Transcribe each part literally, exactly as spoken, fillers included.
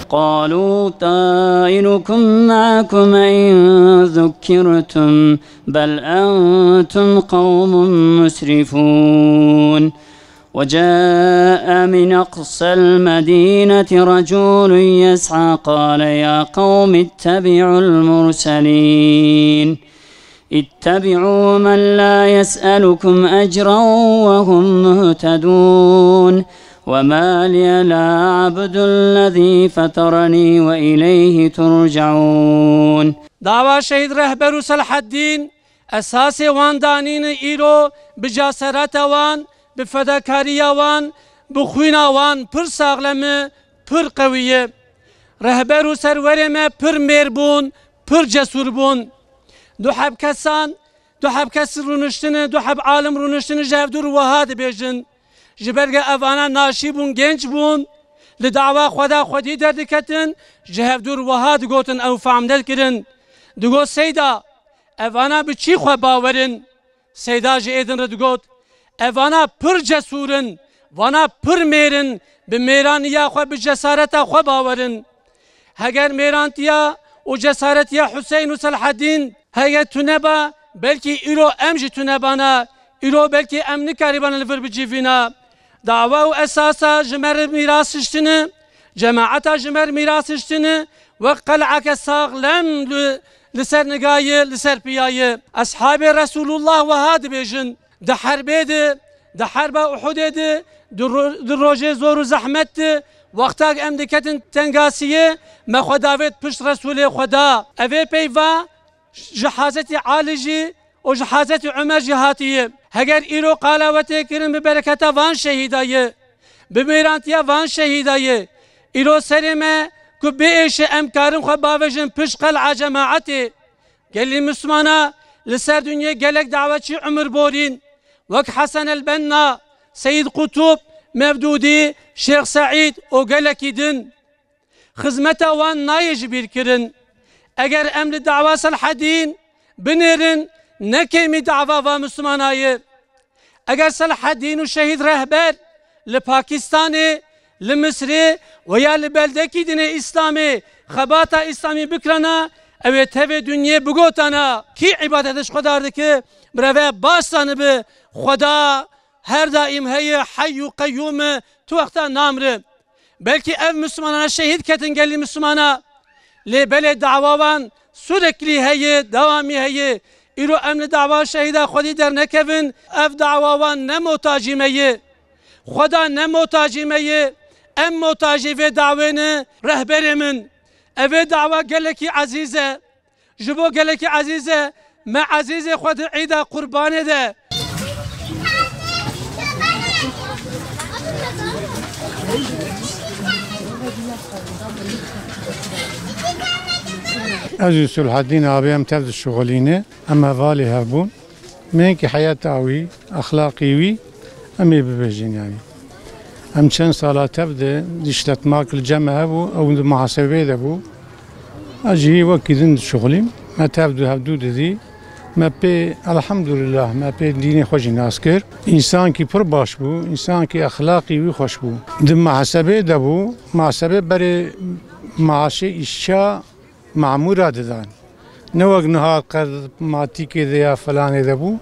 قالوا طائركم معكم أئن ذكرتم بل أنتم قوم مسرفون. وجاء من أقصى المدينة رجل يسعى قال يا قوم اتبعوا المرسلين. اتبعوا من لا يسألكم أجرا وهم مهتدون. وما لي لا أعبد الذي فطرني وإليه ترجعون. Dawa şehîd Rehber û Selheddîn esasê wan danîne îro bi cesereta wan, bi fedakariya wan, bi xwîna wan pir saxlem e, pir qewî ye. Rehber û serwerê me pir mêr bûn, pir cesûr bûn. Du heb kesan, du heb kes rûniştine, du heb alim rûniştine ji hevdû re wiha dibêjin. Ji ber ke evana naşî bûn, genç bûn, li dawa Xweda xwedî derdiketin, ji hevdû re wiha digotin ew fehm nedikirin. Digot, Seyda, evana bi çî xwe bawer in? Seyda ji êdin re digot, Evana pir cesûr in, vana pir mêr in, bi mêraniya xwe, bi cesareta xwe bawer in. Heger mêrantiya û cesaretiya Huseyn û Selhedîn heye tune ba, belkî îro em jî tune bana, îro belkî em nikarîbana li vir bicivîna. Dawa û esasa ji me re mîras hiştine, cemaeta ji me re mîras hiştine, wek qel'eke saxlem li, li ser niga ye, li ser piya ye. Eshabê Resulullah wiha dibêjin, di herbê de, di herba Uhudê de, di ro-, di rojê zor û zehmet de, wexta em diketin tengasiyê, me xwe davêt pişt Resulê Xweda. Evê peyva ji Hazretî Alî jî û ji Hazretî Umer jî hatiye. Heger îro qala we tê kirin bi bereketa van şehîda ye, bi mêrantiya van şehîda ye. Îro serê me ku biêşe em karin xwe bavêjin pişt qel'a cemaetê. Gelî Mislimana li ser dinyê gelek dawetçî umir borîn, wek Hesen el Benna, Seyîd Qutub, Mevdûdî, Şêx Seîd û gelekî din. Xizmeta wan nayê ji bîr kirin. Eger em li dawa Selhedîn binêrin, ne kêmî dawa va Mislimana ye. Eger Selhedîn û şehîd Rehber li Pakistanê, li Misrê û ya li beldekî dinê Îslamê xebata Îslamî bikirana, ew ê tevê dinyê bigotana, kî îbadetê ji Xweda re dike, bireve bas zanibe, Xweda her daîm heye, heyy û qeyyûm e, tu wexta namre. Belkî ev Mislimana şehîd ketin gelî Mislimana. Lê belê dawa wan sûreklî heye, dewamî heye. Îro em li dawa şehîda xwedî dernekevin, ev dawa wan ne motacî me ye. Xweda ne motacî me ye. Em motacî vê dawê ne, rehberê min. Ev ê dawa gelekî ezîz e. Ji bo gelekî ezîz e, me ezîzê xwe di Îda Qurbanê de. Ez û Sulhedîn abê em tev dişixulîne, em hevalê hev bûn. Mehekî heyeta wî, exlaqî wî, em ê bibêjin, yanî. Em çend sala tev de, di îşletmak li cem me hebû, ew di muhasebeyê de bû. Ez jî wekî din dişuxulîm. Me tev du hevdû didî. Me pê, elhamdulillah, me pê dînê xwe jî nas kir. Însankî pir baş bû, însankî exlaqî wî xweş bû. Di muhasebeyê de bû, muhasebe berê maaşê îşça, mamûra didan. Ne wek niha qerd matîkê de ya felanê de bû.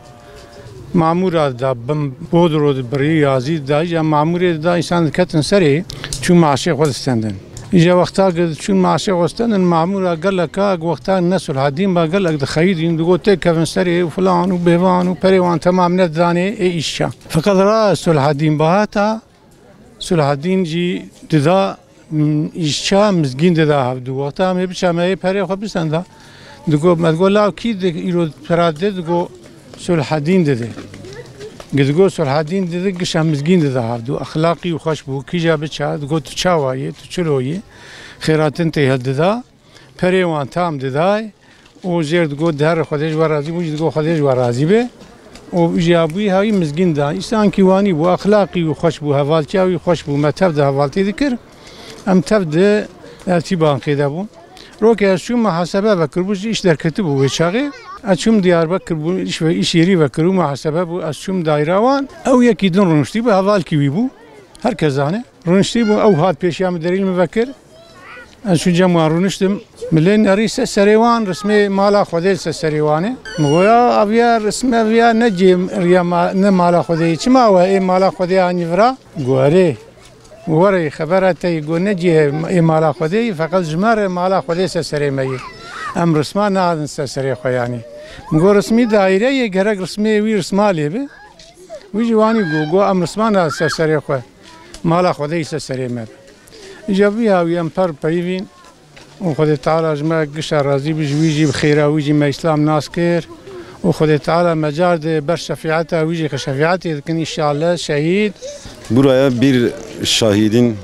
Mamûra dida, bin bodro dibirî, yazî dida, ya mamûrê dida, însan diketin serê, çû maaşê xwe distendin. Îja wexta ku çûn maaşê xwe distendin, mamûra geleka, wexta ne Sulhedîn ba gelek dixeyidîn, digot têkevin serê û filan û bêvan û perê wan temam nedidanê ê îşça. Feqet ra Sulhedîn bihata, Sulhedîn jî dida, m, îşça mizgîn dida hevdû. Wexta em ê biçe me yê perê xwe bisenda. Digo, me digo, law kî di îro pera dide? Digo, Sulhedîn dide. Gi digo, Sulhedîn dide, gişa mizgîn dida hevdû. Exlaqî û xweş bû. Kîja biçe, digo, tu çawa yê, tu çilo yê? Xêratin tê hildida. Perê wan tam didayê û jêr digot, "Di her Xwedê ji we razî bû", jî digot, "Xwedê ji we razî be." Û jî ya bûyî hawî mizgîn da. Însankî wanî bû, exlaqî wî xweş bû, hevaltiya wî xweş bû, me tev de hevaltî dikir. Em tev de ertî banqê de bûn. Rokê ez çûm muhasebe vekiribû, ji îş derketibû wê çaxê. Ez çûm Diyarbekir bû, îş ve, îş yerî vekiribû, muhasebe bû, ez çûm daîra wan. Ew yekî din rûniştî bû, hevalkî wî bû. Her kes zane. Rûniştî bû, ew hat pêşiya min derî li min vekir. Ez çû cem wan rûniştim. Min lê nerî ser serê wan, rismê mala Xwedê li ser serê wan e. Min goya, ev ya risme, ev ya ne cihê riya ma-, ne mala Xwedê ye. Çima we ê mala Xwedê anî vira? Gorê. Were xebera te yî, got ne cihê ê mala Xwedê yî, feqet ji me re mala Xwedê ser serê me yî. Em risma nadin ser serê xwe yanî. Min got rismî daîre yê, gerek rismê wî risma lê bi. Wî jî wanî got, got em risma nadin ser serê xwe. Mala Xwedê yî ser serê me bi. Îca vî hawî em per peyivîn. Û Xwedê Teala ji me gişa razî bi, ji wî jî bi xêra wî jî me Îslam nas kir. Û Xwedê Teala me car de ber şefîeta wî jî, xwe şefîetê dikin înşallah şehîd. Buraya bir şahidin,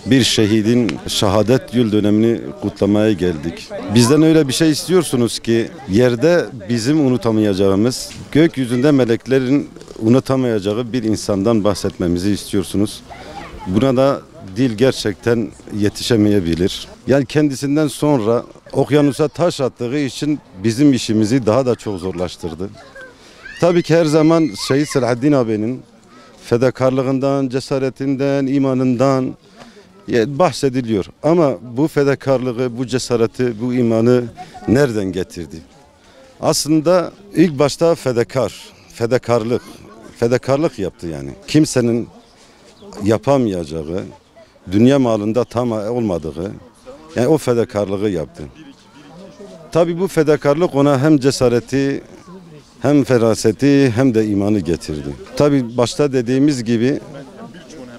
bir şehidin şehadet yıl dönemini kutlamaya geldik. Bizden öyle bir şey istiyorsunuz ki yerde bizim unutamayacağımız, gökyüzünde meleklerin unutamayacağı bir insandan bahsetmemizi istiyorsunuz. Buna da dil gerçekten yetişemeyebilir. Yani kendisinden sonra okyanusa taş attığı için bizim işimizi daha da çok zorlaştırdı. Tabii ki her zaman Şehit Selahaddin abinin fedakarlığından, cesaretinden, imanından, e, bahsediliyor. Ama bu fedakarlığı, bu cesareti, bu imanı nereden getirdi? Aslında ilk başta fedakar, fedakarlık, fedakarlık yaptı yani. Kimsenin yapamayacağı, dünya malında tam olmadığı, yani o fedakarlığı yaptı. Tabii bu fedakarlık ona hem cesareti, hem feraseti, hem de imanı getirdi. Tabii başta dediğimiz gibi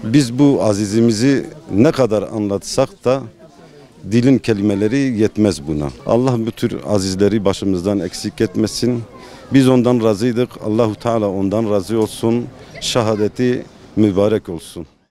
biz bu azizimizi ne kadar anlatsak da dilin kelimeleri yetmez buna. Allah bu tür azizleri başımızdan eksik etmesin. Biz ondan razıydık. Allahu Teala ondan razı olsun. Şehadeti mübarek olsun.